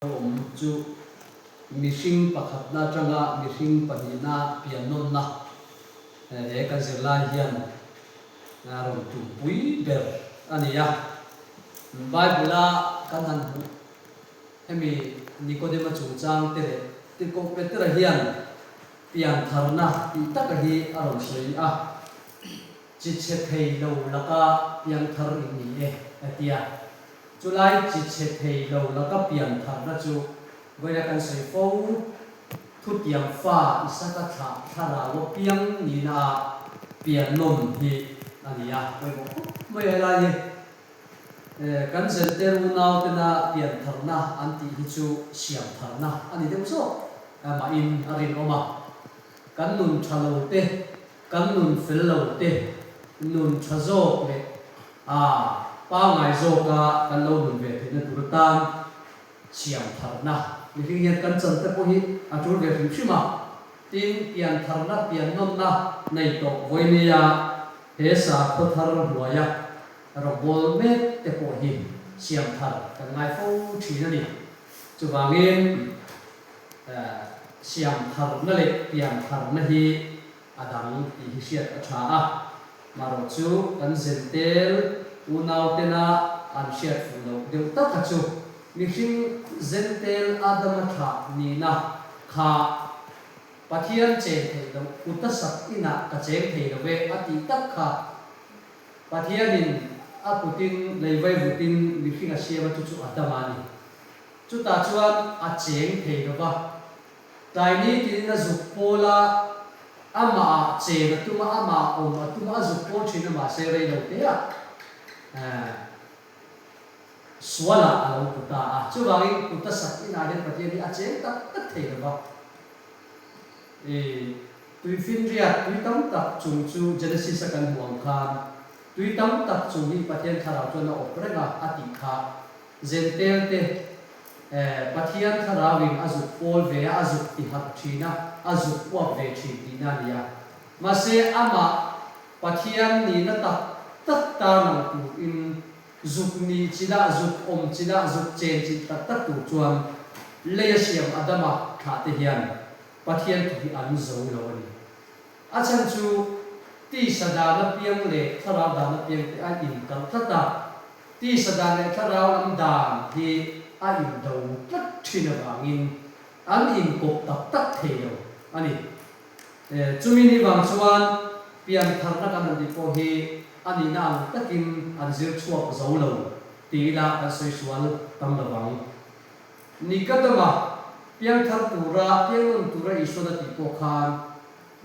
Awm chu mihring pakhatna atanga mihring pahnihna piannawnna he kan zirlai hian a rawn tumpui ber a ni a. Bible-a kan han hmuh hemi Nikodema chungchang te leh Tirhkoh Petera hian piantharna tih taka hi a rawn sawi a, Chi chhe thei lo laka piangthar in ni e, a ti a. Chulai chi chhe thei lo laka pian tharna chu vawiina kan sawi fo, thutiang fa Isaka thlah thlarau a piang nihna ah pian nawm hi a ni a, pawimawh khawp mai helai hi. Kan Zenter unau tena pian tharna an tih hi chu siam tharna a ni deuh zawk mahin a rinawm a, kan nun tha lo te, kan nun fel lo te, nun tha zawk leh A pangngai zawka kan lo nun ve theihna tur atan siam tharna mihring hian kan chan te pawh hi a tul ve hrim hrim a. Tin, pian tharna, pian nawnna nei tawh vawinia he sakhaw thar hnuaia rawngbawl mek te pawh hi siam thar kan ngai fo thin a ni. Chuvangin, siam tharna leh pian tharna hi a dang tih hi hriat a tha a, marawh chu kan zentel unautena an hriat fuh loh deuh taka chu mihring zentel Adama thlah nihna kha Pathian cheng theih loh kut a sak inah ka cheng thei lo e a tih tak kha Pathianin a kutin lei vaivutin mihring a siam a chu chu Adama a ni. Chutah chuan a cheng thei lo va. Tlai ni tiin a zuk pawl a, amah ah chen a tum a, amah ah awm a tum a, a zuk pawl thin a mahse rei lo te ah sual ah a lo pu ta a. Chuvangin kut a sak inah hian Pathian hi a cheng tak tak thei lo va. I tuifinriat tui tam tak chung chu Genesis a kan hmuh ang khan tui tam tak chung hi Pathian thlarau chuan a awp reng a, a tih kha Zentel te Pathian thlarauin a zuk pawl ve a, a zuk ti harh thin a, a zuk uap ve thin tihna a ni a. Mahse amah Pathian nihna tak tak tarlang turin zuk nih chilah, zuk awm chilah, zuk chen chilh tak tak tur chuan lei a siam Adama thlah te hian Pathian thu hi an zo lo a ni. A chhan chu tisa dan apiang leh thlarau dan apiang te a inkalh tlat a, Tisa dan leh thlarau lam dan hi a indo tlat thin avangin an inkawp tak tak thei lo a ni. Chumi ni vang chuan piantharna kan han tih pawh hi a nihna ang takin an zir chhuak zo lo ti ila kan sawi sual tam lo vang. Nikadama piangthar tura piangnawn tura Isuan a tih pawh khan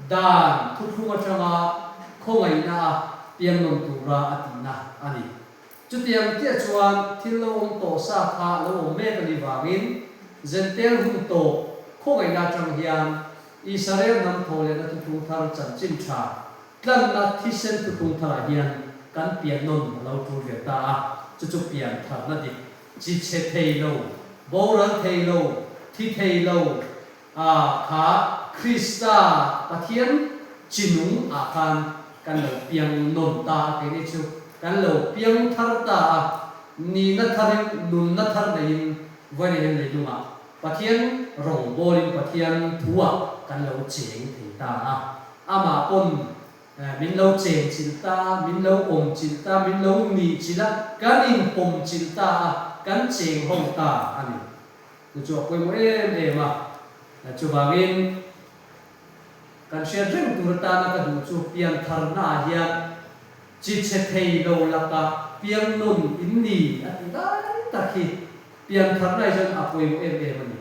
Dan thuthlung atanga khawngaihna a piangnawn tura a tihna a ni. Chutiang chiah chuan thil lo awm tawh sa kha lo awm mek a nih vangin Zentel hun tawp khawngaihna atang hian Israel hnam thawhlehna thuthlung thar chanchin tha tlanna thisen thuthlung tharah hian kan piannawn a lo tul ve ta a, chu chu pian tharna dik chi chhe thei lo, boral thei lo, thi thei lo, A kha Krista Pathian chi nung ah khan kan lo piang nawn ta a, keini chu kan lo piang thar ta a, nihna tharin nunna thar neiin vawiin hian leilungah Pathian rawngbawlin Pathian thu ah kan lo cheng thei ta a, amah pawn min lo cheng chilh ta a, min lo awm chilh ta, min lo nih chilh a, kan inpawm chilh ta a, kan cheng ho ta a ni. Chu chu a pawimawh em em a, chuvangin kan hriat reng tur atana ka duh chu piantharna ah hian chi chhe thei lo lakah piang nawn in ni a tih lai tak hi piantharna hi chuan a pawimawh em em a ni.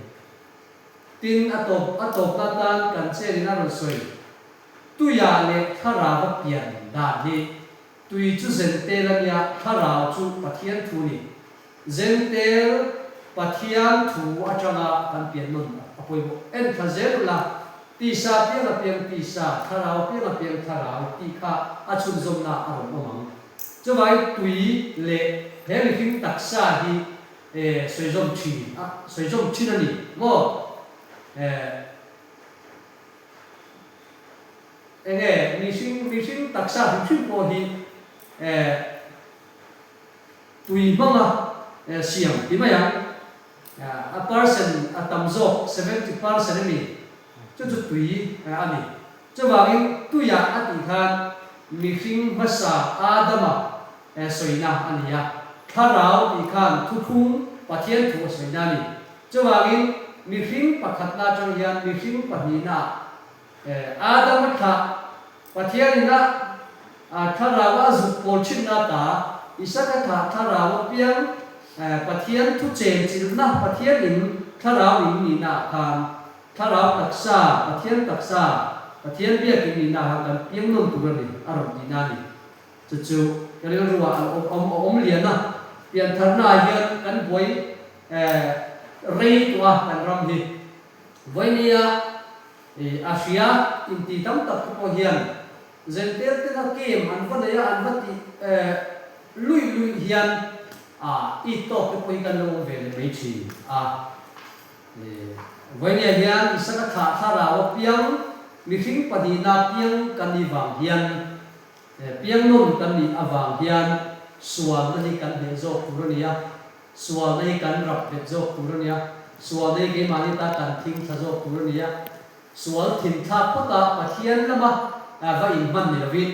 Tin, a tawp a tawpna atan kan chenin a rawn sawi tuiah leh thlarau a pian dan hi tui chu zentel a nia, thlarau chu Pathian thu a ni. Zentel Pathian thu atanga kan pian nawn a pawimawh. En thla zel ula, tisa piang a piang tisa, thlarau piang a piang thlarau tih kha a chhunzawmna a rawn awm ang. Chuvangin tui leh he mihring taksa hi sawizawm thin a, sawizawm thin a ni maw? Enge mihring mihring taksa hrim hrim pawh hi Tui hmanga siam ti mai ang. A percent a tam zawk, 70% a mi, chu chu tui a ni. Chuvangin tuiah a tih khan mihring hmasa Adama sawina a ni a, thlarau tih khan thuthlung Pathian thu a sawina a ni. Chuvangin mihring pakhatna atang hian mihring pahnihnaah Adama thlah Pathianin a thlarau a zuk pawl thinna ta Isaka thlah thlarau a piang Pathian thu chenchilhna Pathian in thlarau in nihna ah khan Thlarau taksa, Pathian taksa, Pathian biakin nihna kha kan piang nawn tur a ni, a rawn tihna a ni. Chu chu ka rilruah a awm a awm lian a, piantharnaah hian kan buai rei tawh a kan ram hi. Vawinia a hria inti tam tak te pawh hian Zentel tena game an va nei a, an va tih luih luih hian it tawk te pawh hi kan lo awm ve leh mai thin a. Vawinia hian Isaka thlah thlarau a piang, mihring pahnihna piang kan nih vang hian, piang nawn kan nih avang hian sualna hi kan hneh zawk tur a ni a, sualna hi kan rap bet zawk tur a ni a, sualna hi keimahni ta kan thing thla zawk tur a ni a, sual thinthlak phawta Pathian lama va inhman ni lovin,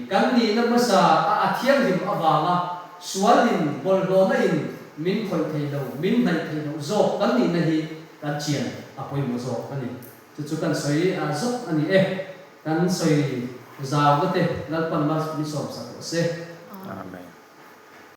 Kan nihna hmasa a a thianghlim avanga sualin bawlhhlawhna in min khawih thei lo, min hnaih theih loh zawk kan nihna hi kan chian a pawimawh zawk a ni. Chu chu kan sawi zawk a ni e. Kan sawi zauna te Lalpan mal min sawmsak rawh se. Amen.